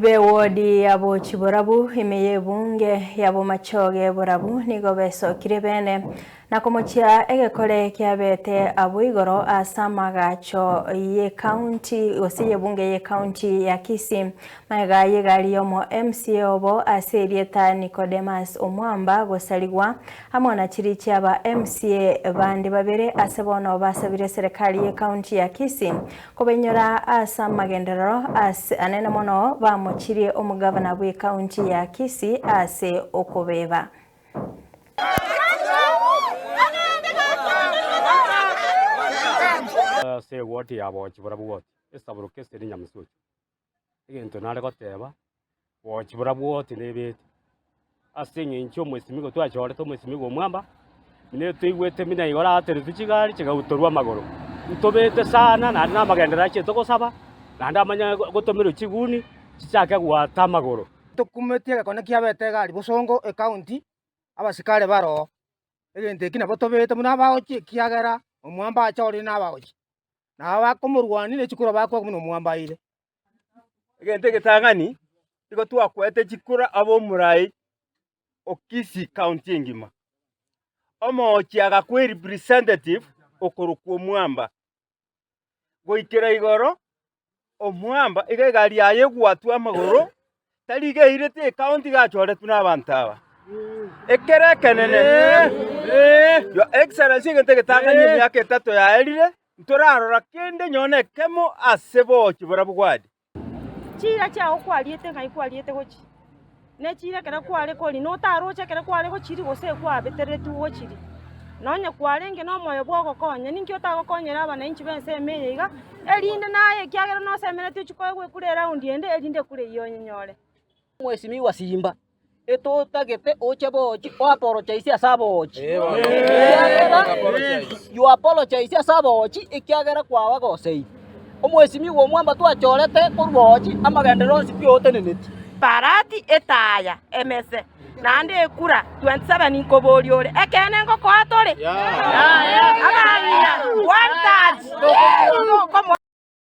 B'ewodi ya Bochi-Borabu ime y'ebunge ya Bomachoge Borabu nigo besokire bene na komochia egekore kiabete abwo igoro ase amagacho y'ecounty gose y'ebunge y'ecounty ya Kisii. Magega y'egari y'omo MCA obo ase erieta Nicodemus Omwamba gosarigwa amo na chiria chiaba MCA bande babere ase bono basabire eserekari y'ecounty ya Kisii Kobainyora ase amagenderero ase anene mono bamochirie omogavana bw'ecounty ya Kisii ase okobeba. Ase ewodi ya bochi barabwo bwoti, esaburo kese rinyamusuchu. Egento nare goteba, bochi barabwo bwoti nebete, ase eng'encho omwesimigwa twachorete omwesimigwa omwamba, buna toigwete buna igoro aateretwe chigari chigautorwa amagoro. Ntobete sana naende na amagenderero achie togosaba, naende amanye gotomerwa chiguni, chichake goata amagoro. Tokumetie egekone kiabete egari bosongo ecounty, abasikari bare oo, egento eki nabo tobete buna abagochi ekiagera omwamba achorire nabagochi. Nabo bakomorwania ne chikura bakoa buna omwamba aire. Egento egetang'ani, nigo twakwete chikura abe omorai o Kisii County engima. Omoochi agakwa erepresentative okorokwa omwamba. Goikera igoro, omwamba iga egari yaye egwatwa amagoro, tari iga eirete ecounty iga achoretwe na abanto aba. Ekero ekenene, Your Excellency egento egetang'ani emiaka etato yaerire, ntorarora kende nonye na ekemo ase bochi barabwo gwadi. Chiira chiao kwariete ng'ai kwariete gochia? Ne chiira ekero kware koria notaroche ekero kware gochiria gose ekwabetereretigwe gochiria? Nonye kwarenge nomoyo bw'ogokonya, ninki otagokonyera abananchi b'ensemo eye iga, erinde naye ekiagera nosemeretie ochie koegwa ekura eraundi ende, erinde ekura eyio onyenyore. Mheshimiwa Simba, etotagete oche bochi o apologize ase abochi ekiagera you apologize ase abochi ekiagera kwabagoseire. Omwesimigwa omwamba twachorete korwa bochi amagenderero onsi pi oteneneti. Parati etaya emese naende ekura 27 nkoboria ore ekeene ngokoa tore abang'ina one touch tokomoa.